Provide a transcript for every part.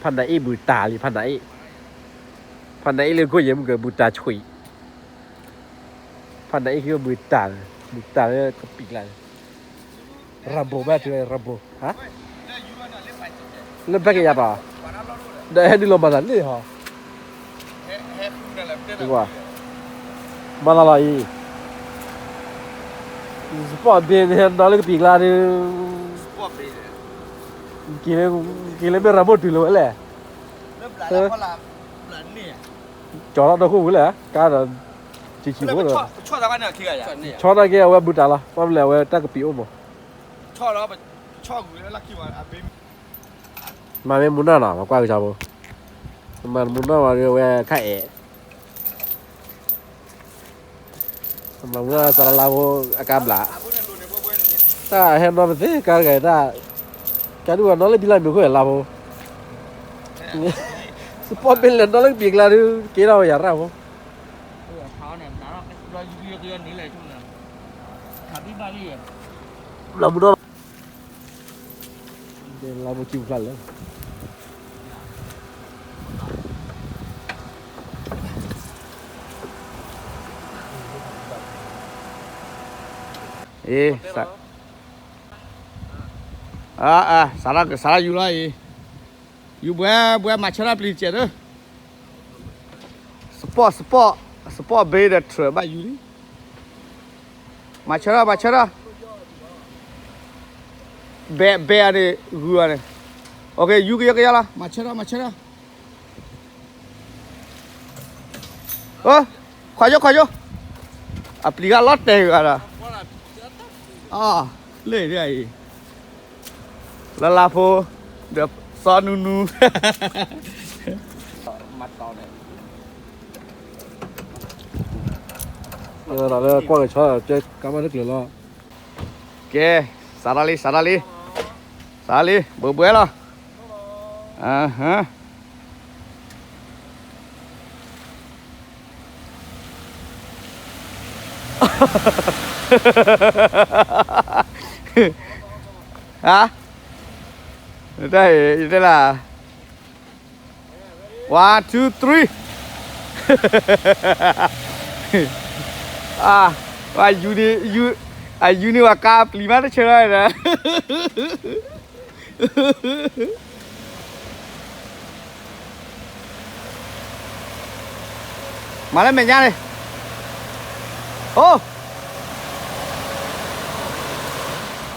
ဖးနၤအ့ၣ်ဘုးတၢ်လံ ဖးနၤအ့ၣ်, ဖးနၤအ့ၣ်လၢခိၣ်ယဲၢ်မုၢ်ကဘုးတၢ်ဆှံ, ဖးနၤအ့ၣ်ခံဘုးတၢ်, ဘုးတၢ်လၢကပံာ်ကျါန့ၣ်, ရၤဘိဘၣ်တုၤရၤဘိ, လၢဘၣ်ကယၤပၤ, ဒီးဟဲနုာ်လီၤမၤသးလၢဟီ, မၤသးလီၤအံၤ, စပီၣ်ဘ့ၣ်န့ၣ်နီၤလၢကပံာ်ကျါဒုး, က့ၤလၢမ့ၢ်ရၤဘိတုၤလၢၤဝဲလဲၣ်, ကၠီၤထီၣ်ဒီခိၣ်ဝံၤလဲၣ် ကါဒီး, ဆံးဆံးဖိဒီး, ဆီနာ်က့အဝဲဘုးတၢ်လီၤ ဘၣ်မနုၤလဲၣ်အဝဲတၢ်ကပံာ်အိၣ်မး, မၤမ့ၢ်မူနီၢ်နီၤ မၤကွၢ်ကဆီဖိ, မၤမူနီၢ်ဝဲဒၣ်ဝဲခါအဲၣ်, မၤမူနီၢ်စးလါလါဖိ, အကါဘျး, တၢ်ဟဲနီၤပသ့ကါတဂၤတၢ်, ကါဒုးဝဲနီၤလၢဘံလၢမုၢ်ခိၣ်အဲၣ်လါဖိ, စပီၣ်ဘ့ၣ်လဲၤနီၤလၢကပံာ်ကျါဒုး က့ၤထီၣ်ဝဲယၤရၣ်ဖိ, လါမူနီၢ် လါမူကံဖျါလၢ အ့ စးထီၣ်ကစးထီၣ်ယူၤလီၤအံၤ, ယူၤဘှဲဘှဲမၤဆၢထၢၣ်ပျံၤတစဲးဒီး, စပီၣ်စပီၣ်, စပီၣ်ဘ့ဒီးထြၢးဘၣ်ယူၤလံ, မၤဆၢထၢၣ်မၤဆၢထၢၣ်, ဘဲဘဲအန့ၣ်ဂုၤအန့ၣ်, ယူၤကယီကယီလီၤ မၤဆၢထၢၣ်မၤဆၢထၢၣ် ခွါယိခွါယိ, အပျံၤဂၤလီၤတဲာ်ဂၤဒီး, လၢဒ်အံၤ, လၢလါဖိ, ဒီးစီနူနူ, လၢကွၢ်ကဆီကါမၣ်တကျၢၤလီၤ, ကဲ, စးထီၣ်လံ စးထီၣ်လံ, စးထီၣ်လံ ဘှဲဘှဲလီၤ, အဟါ ဟါ, တၢ်အံၤ ယတဲလၢ, one two three, အယူၤန့ၣ်, အယူၤန့ၣ်ပှၤကါပျံၤမးတဆၢလီၤဒီး မၤလၢမဲာ်ညါန့ၣ်, အိ,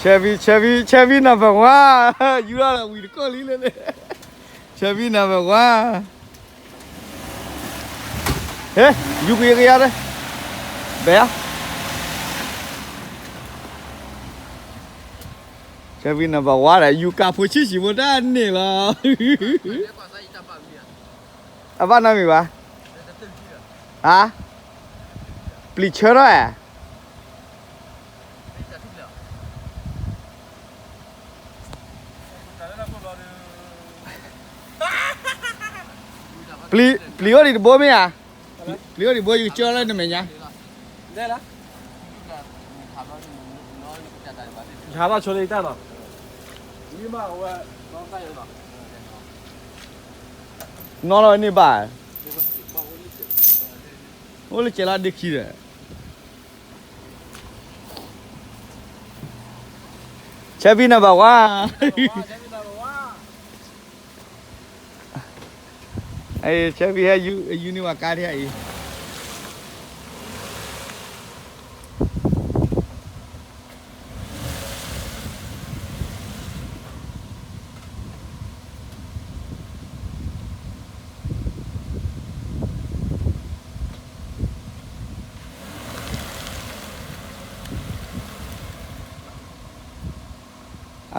Chevy, Chevy, Chevy number one, ယူၤထီၣ်လၢဝံၤတကိၢ်လံလၢ, Chevy number one, ဟဲ, ယူၤကယီကယီ, ဘဲဧါ Chevy number one ဒီး ယူၤကါဖိဆံးဆံးဖိတၢ်န့ၣ်လီၤ, အဘၣ်နီတမံၤဘၣ်, ဟါ, ပျံၤဆၢထီၣ်ဧါ, ပျံၤ, ပျံၤအိၣ်ဒံးတဘိမ့ၢ်ဧါ, ပျံၤအိၣ်ဒံးတဘိ ယကစၢၢ်လၢနမဲာ်ညါ, ဟးဘၣ်ဆိလၢယတၢ်နီၤ, နီၢ်လီၤန့ၢ်ဘၣ်, အိၣ်လၢကဲလီၤဒ့ခံဒီး Chevy number one, Chevy ဟဲယူၤန့ၢ်ဝဲကါထဲအံၤ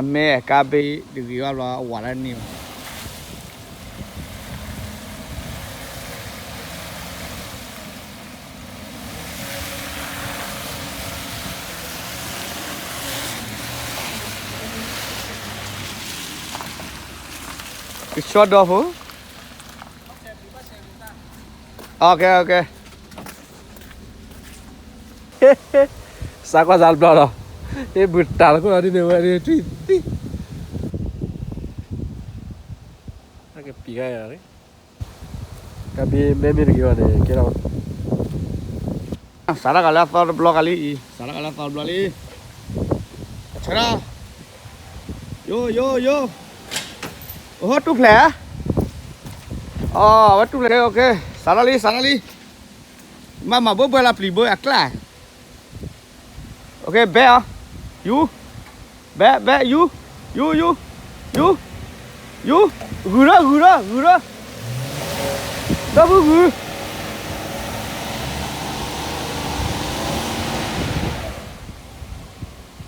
အမဲာ်ကါဘ့ၣ်တဂ့ၤဘၣ်ဘျီ အဝၤတၢ်န့ၢ်ဘၣ် ကဆှီဒီဖိ, စးကွၢ်စးတဘျီဒီး, ဟ့ၣ်ဘုးတၢ်လီၤခိၣ်လီၤဒ်န့ၣ်ဝဲဒ်ထံၣ်သံ, ကပံၤဂၤ, ကဘ့ၣ်မဲမ့ၢ်တဂ့ၤဘၣ်န့ၣ် ကဲထီၣ်, စးထီၣ်ကလၢအသီတဘျီကလံအံၤ, စးထီၣ်ကလၢအသီတဘျီလံ, ဆၢ, ယိယိယိ, အိၣ်ဟိတူၢ်ဖျဲး, အဝဲတူၢ်ဖျဲး, စးထီၣ်လံ စးထီၣ်လံ, မၤမၤဘိဘဲလီၤပျံၤဘိအကျါ ဘဲအီၤ, ယူၤ, ဘဲ ဘဲ ယူၤ, ယူၤ ယူၤ, ယူၤ, ယူၤ, ဂုၤထီၣ် ဂုၤထီၣ် ဂုၤထီၣ်, ဒီပုၢ်ဂုၤ ဂုၤ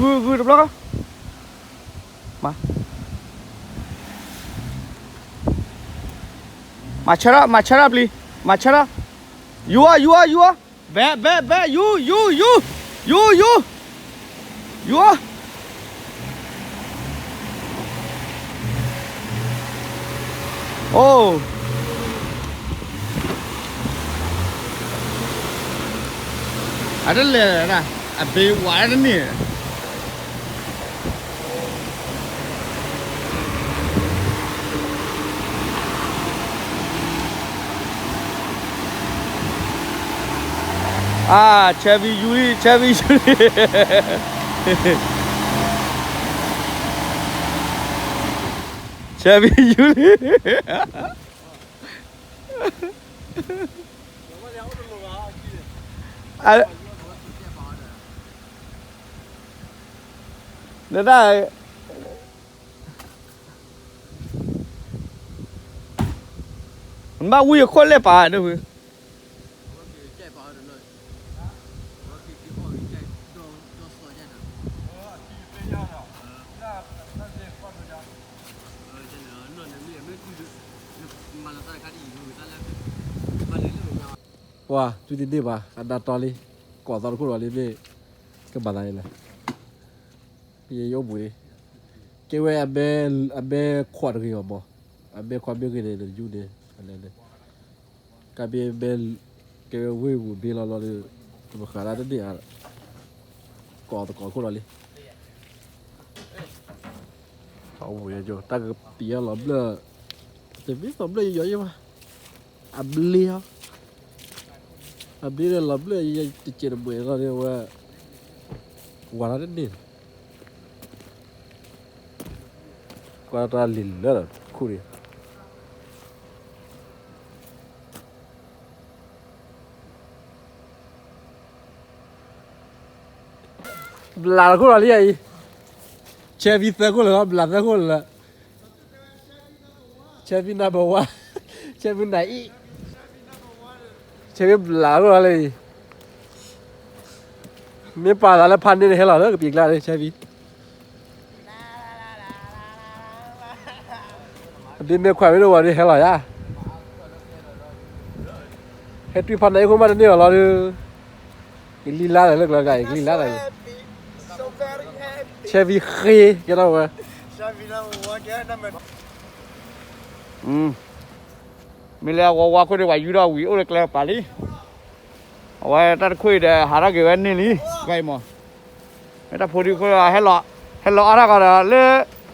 ဂုၤ ဂုၤတဘျီ, မၤဆၢထၢၣ် မၤဆၢထၢၣ်ပျံၤ, မၤဆၢထၢၣ်, ယူၤအီၤ ယူၤအီၤ ယူၤအီၤ, ဘဲ ဘဲ ဘဲ ယူၤ ယူၤ ယူၤ, ယူၤ ယူၤ, ယူၤအီၤ, အိၣ်, အတလဲၤ, အဘ့ဝးတန့ၢ် အါ, ဆဲဘံယူၤလံ ဆဲဘံယူၤလံ, ဆဲဘံယူၤလံ, နဒၣ် နဘၣ်ဝံၢ်အခိၣ်လဲၣ်ပာ်ဒၣ်ဝဲ, ပှၤ သုတန့ၢ်ဘၣ် အနၢ်တီလံ, ကိးသီတခိၣ်လီၤလံမ့ၢ်, ကဘၣ်သးန့ၣ်လဲၣ်, ယအိၣ်ဘှံးန့ၣ်, ကဲဝဲ အမဲခွးတဂ့ၤအီၤမး, အမဲခွးမ့ၢ်ဂ့ၤန့ၣ် နယူန့ၣ်, ကဘ့ၣ်မဲ, ကဲဝဲဝ့ၢ်ပူၤဘ့လီၤလီၤဒီး, ပဃးဒၣ်တန့ၢ်ဧါ, ကိးသကိးခိၣ်လီၤလံ, တၢ်ကပံၤအလီၤဘျၢၣ်, တမ့ၢ်သီဘျၢၣ်ယီၤယီၤဘၣ်, အဘျ့အီၤ, အဘျ့န့ၣ်လီၤဘျၢၣ် တစဲးတမှဲၤလီၤဒီးဝဲ, ဝၤလီၤတန့ၢ်, ကွၢ်တၢ်လံၤလၢာ်လီၤခိၣ်န့ၣ် ဘျးတခိၣ်လီၤလံအံၤ, ဆဲဘံသၢခိၣ်လၢာ်လီၤ ဘျးသၢခိၣ်လၢာ်, ဆဲဘံ number one, ဆဲဘံ နံပါတ်အံၤ, ဆဲဘံဘျးတခိၣ်လီၤလံအံၤ, မ့ၢ်ပာ်သးလၢဖးန့ၢ်န့ၣ်ဟဲလီၤလၢကပံာ်ကျါန့ၣ် ဆဲဘံ ဒ်မ့ၢ်ခွါမ့ၢ်တဝီၤဒ်ဟဲလီၤယါ, ဟဲတွံၢ်ဖးနးအံၤခိၣ်မးတန့ၢ်အီၤလီၤဒီး, ကလံၤလါလၢကျၢၤဂၤအံၤ ကလံၤလါတဂ့ၤ, ဆဲဘံဃ့ကဲထီၣ်ဝဲ, မ့ၢ်လၢအဝဲဝါခိၣ်ဒံး ပှၤယူၤထီၣ်ဝံၤအိၣ်လၢကျဲပာ်လံ, အဝဲတၢ်တခိၣ်အံၤဒီး ဟးထီၣ်က့ၤဝဲန့ၢ်လံ, ကွၢ်အံၤမး, မ့ၢ်တၢ်ဖိဒံခိၣ် ဟဲလီၤအါထီၣ်ကဒီးလၢ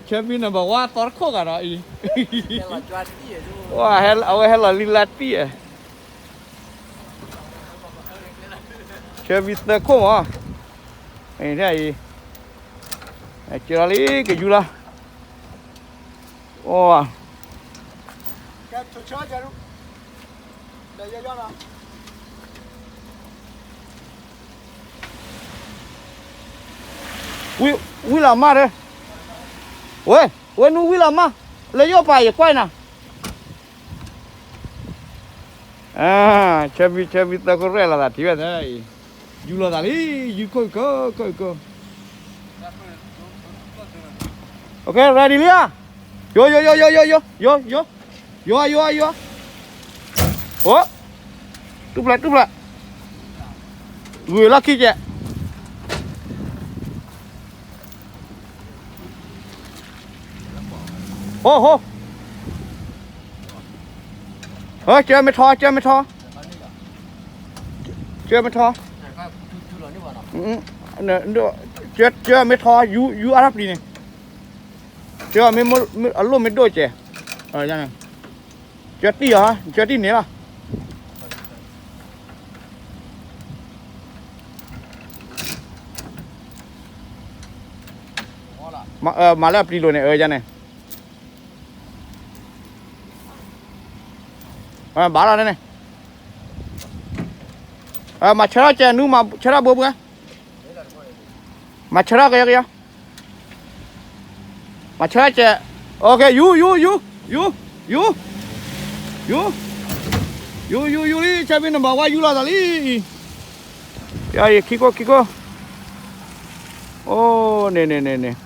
ဆဲဘံ number one သီတခိၣ်ဂၤဒီးအံၤ, အဝဲဟဲလီၤလံလါတံၢ်ဧါ, ဆဲဘံသၢခိၣ်မး, အံၤ, ကလီလံ ကယူၤလီၤ, အိၣ်, ဝံၣ်လီၤမးဒီး, ဝဲ, ဝဲနုၤဝံၣ်လီၤမး, လၢယအိၣ်ပာ်ယကွၢ်နၤ ဆၢမံ ဆၢမံသၢခိၣ်ရဲၣ်လီၤသး ထံၣ်ဝဲသၢအံၤ, ယူၤလီၤသးလံ, ယူၤခိၣ်ကီၢ် ခိၣ်ကီၢ်, ready လံဧါ, ယိ ယိ ယိ ယိ ယိ ယိ ယိ ယိ ယိ ယိ ယိ အိၣ်, တူၢ်ဖျဲး တူၢ်ဖျဲး, ဂုၤလီၢ်ခံကဲး ကဲ ဟိ ဟိ ဟိ ကၢမ့ၢ်ထီ ကၢမ့ၢ်ထီ ကၢမ့ၢ်ထီ ကၢမ့ၢ်ထီ ယူ ယူအါထီၣ်ပျံၤန့ၣ် ကၢမ့ၢ် အလိၣ်မ့ၢ်ဒိၣ်ကဲ ကၢတံၢ်အီၤ ကၢတံၢ်န့ၣ်လီၤ မၤလၢအပျံၤလိာ်န့ၣ် အၢယါန့ၣ် ဘၣ်လီၤန့ၣ် မၤဆၢထီၣ်ကဲနူ မၤဆၢထီၣ်ဘိပှၤ မၤဆၢထီၣ်ကယီကယီ မၤဆၢထီၣ်ကဲ ယူ ယူ ယူ ယူ ယူ ယူ ယူ ယူ ယူ လံ ဆၢဖံနဘၣ်ဝါ ယူလီၤသးလံ ခံခိၣ် ခံခိၣ် အိ န့ၣ်န့ၣ်န့ၣ်န့ၣ်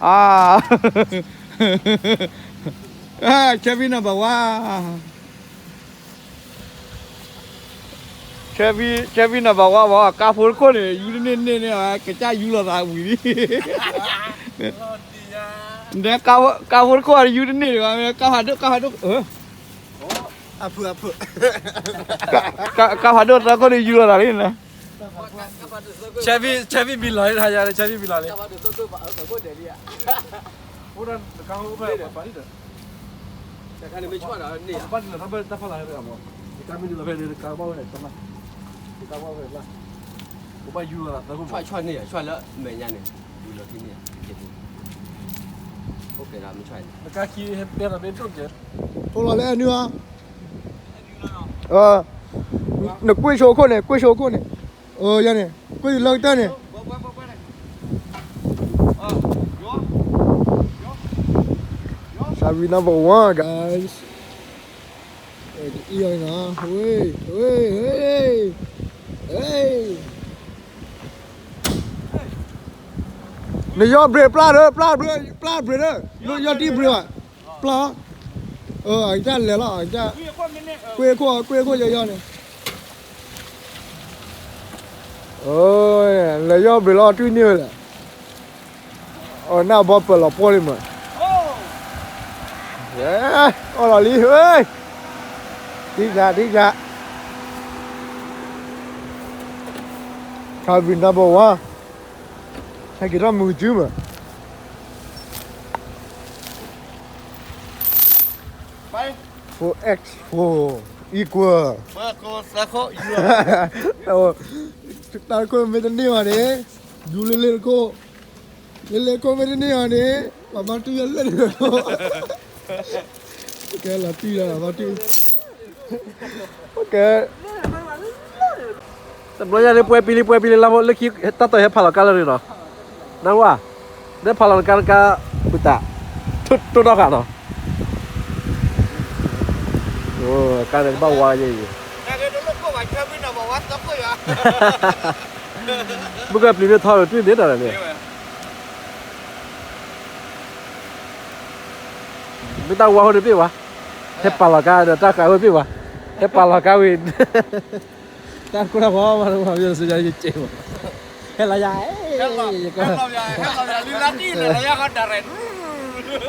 အါ ဆၢဖံနဘၣ်ဝါ ဆၢဖံ ဆၢဖံနဘၣ်ဝါဘၣ် ကါဖိတခိၣ်န့ၣ် ယူတန့ၢ်န့ၢ်န့ၣ် ကစၢ်ယူလီၤသးဝံၤလံ ကါဖိတခိၣ်ယူတန့ၢ်ဘၣ် ကါဖးဒိၣ် ကါဖးဒိၣ် ကါဖးဒိၣ်သၢခိၣ်န့ၣ်ယူလီၤသးလံန့ၣ် ဆၢဖံ ဆၢဖံမံလီၤ ဆၢဖံမံလီၤလံ တခါန့ၣ်မ့ၢ်ဆွၣ်ဒီးန့ၣ် တခါမ့ၢ်ဒ်လီၤဖဲန့ၣ် တခါဘၣ်ဝဲန့ၣ် တမ့ၢ် တခါဘၣ်ဝဲန့ၣ် ဆွၣ်ဆွၣ်န့ၣ် ဆွၣ်လၢမဲာ်ညါန့ၣ် ဝံၤလီၤခံန့ၣ် အိၣ်ကဲဒီးမ့ၢ်ဆွၣ်န့ၣ် နကါခံဟဲတဲလီၤမ့ၢ်ဒိၣ်ကဲ ထိလီၤလၢအနုၤဧါ နကွ့ၢ်ဆိခိၣ်န့ၣ် ကွ့ၢ်ဆိခိၣ်န့ၣ် ယၤန့ၣ် ကွ့ၢ်လၢကတၢၢ်န့ၣ် Sabi number one, guys. အံၤနီၤ ဝ့ ဝ့ ဝ့ နယီၢ်ဘြ့းပျၢ်ဒီး ပျၢ်ဘြ့း ပျၢ်ဘြ့းဒီး နယီၢ်တံၢ်ဘြ့းဘၣ် ပျၢ် အကစၢ်လဲၤလီၤ အကစၢ် ကွ့ၢ်ခိၣ် ကွ့ၢ်ခိၣ်ယီၤယီၤန့ၣ် လဲၤယီၢ်ဘြ့းလီၤ တွံၢ်န့ၢ်ဝဲလဲၣ် အနၢ်ဘီပၢၢ်လီၤပှီၢ်လံမး အီၣ်လီၤလံ ဟ့ ထံၣ်ယၤ ထံၣ်ယၤ Sabi number one ဟဲက့ၤထီၣ်မုာ်ကစုမး four x four equal တၢ်ခိၣ်မ့ၢ်တန့ၢ်ဘၣ်န့ၣ် ယူလၢလ့တခိၣ် လၢလ့ခိၣ်မ့ၢ်တန့ၢ်ဘၣ်န့ၣ် ပှၤဘၣ်တူၢ်လၢလ့တခိၣ် ကဲလီၤတံၢ်လီၤ ဘၣ်တူၢ် ကဲ တဘျီညါလၢပှဲၤပံလံ ပှဲၤပံလံ လါဖိလၢခံ တၢ်တီၢ်ဟဲဖးလီၤကါလၢန့ၣ်နီၤ နၢ်ဟူဧါ နဖးလီၤနကါနကါ ပုၢ်တၢ် တိၢ်နီၣ်ဃာ်နီၤ ကါန့ၣ်ကဘၣ်ဝါယဲအံၤ မုၢ်ကပျံၤမ့ၢ်ထီဒီးတွံၢ်န့ၢ်တၢ်လဲၣ်န့ၣ် မ့ၢ်တၢ်ဝါဟိန့ၣ်ပ့ၢ်ဝါ ဟဲပာ်လီၤကါဒီးတၢ်ဃာ်ဝဲပ့ၢ်ဝါ ဟဲပာ်လီၤကါဝံၤ တၢ်ကိၢ်တၢ်ဂီၤမး တမၤမ့ၢ်စယၤယကဲးဝဲ ဟဲလီၤယၤ ယက